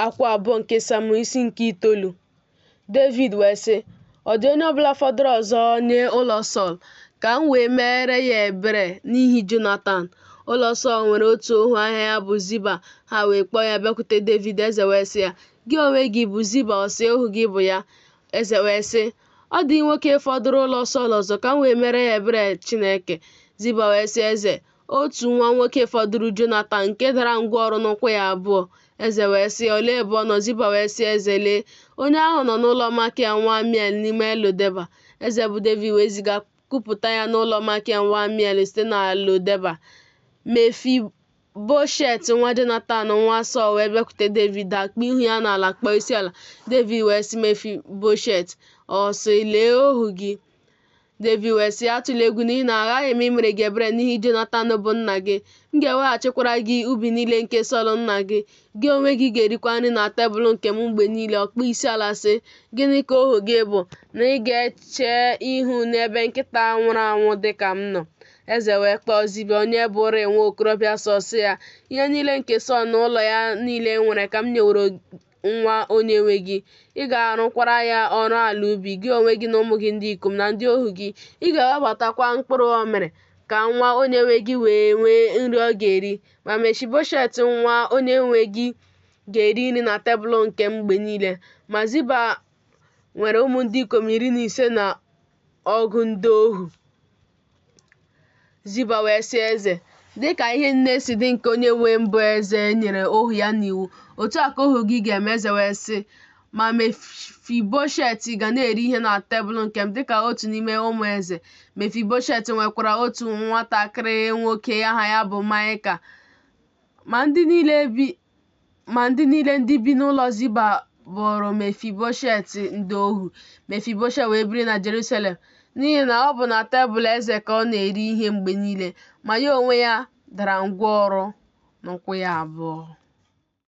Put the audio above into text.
Akwụkwọ abụọ nke Samuel isi nke itoolu. Devid wee sị, Ọ dị onye ọbụla fọdụrụ ọzọ nye ụlọ Sọl, ka m wee meere ya ebere n'ihi Jonatan? Ụlọ Sọl nwere otu ohu aha ya bụ Ziba. Ha wee kpọọ ya bịakwute Devid. Eze wee sị ya, Gị onwe gị bụ Ziba? Ọ sị, Ohu gị bụ ya. Eze wee sị, Ọ dịghị nwoke fọdụrụ ụlọ Sọl ọzọ, ka m wee meere ya ebere Chineke? Ziba wee sị eze, Otu nwa nwoke fọdụrụ Jonatan, nke dara ngwọrọ n'ụkwụ ya abụọ. Eze wee sị, Olee ebe ọ nọ? Ziba wee sị eze, Lee, onye ahụ nọ n'ụlọ Makia nwa Amiel n'ime Lodeba. Eze bụ Devid wee ziga kupụta ya n'ụlọ Makia nwa Amiel site na Lodeba. Mefiboshet nwa Jonatan nwa Sọl wee bịakwute Devid, daa kpuo ihu ya n'ala kpọọ isiala. Devid wee sị Mefiboshet, Ọ sị, Lee ohu gị. Devid wee sị, Atụla egwu, n'ihi na aghaghị m imere gị ebere n'ihi Jonatan bụ nna gị. M ga-eweghachikwara gị ubi niile nke Sọl nna gị. Gị onwe gị ga-erikwa nri na tebụl nke m mgbe niile. Ọ kpọọ isiala sị, Gịnị ka ohu gị bụ, na ị ga-eche ihu n'ebe nkịta nwụrụ anwụ dị ka m nọ? Eze wee kpọọ Ziba, onye bụrịị nwa okorobịa Sọl, sị ya, Ihe niile nke Sọl na ụlọ ya niile nwere ka m nyeworo nwa onyenwe gị. Ị ga-arụkwara ya ọrụ ala ubi, gị onwe gị na ụmụ gị ndị ikom na ndị ohu gị. Ị ga-ewebatakwa mkpụrụ ọ mịrị, ka nwa onyenwe gị wee nwee nri ọ ga-eri. Ma Mefiboshet nwa onyenwe gị ga-eri nri na tebụl nke m mgbe niile. Ma Ziba nwere ụmụ ndị ikom 15 na ọgụ ndị ohu. Ziba wee sị eze, Dị ka ihe niile si dị nke onyenwe m bụ eze nyere ohu ya n'iwu, otu a ka ohu gị ga-eme. Eze wee sị, Ma Mefiboshet ga na-eri ihe na tebụl nke m dịka otu n'ime ụmụ eze. Mefiboshet nwekwara otu nwatakịrị nwoke aha ya bụ Maịka. Ma ndị niile ndị bi n'ụlọ Ziba bụụrụ Mefiboshet ndị ohu. Mefiboshet wee biri na Jerusalem, n'ihi na ọ bụ na tebụl eze ka ọ na-eri ihe mgbe niile, ma ya onwe ya dara ngwọrọ n'ụkwụ ya abụọ.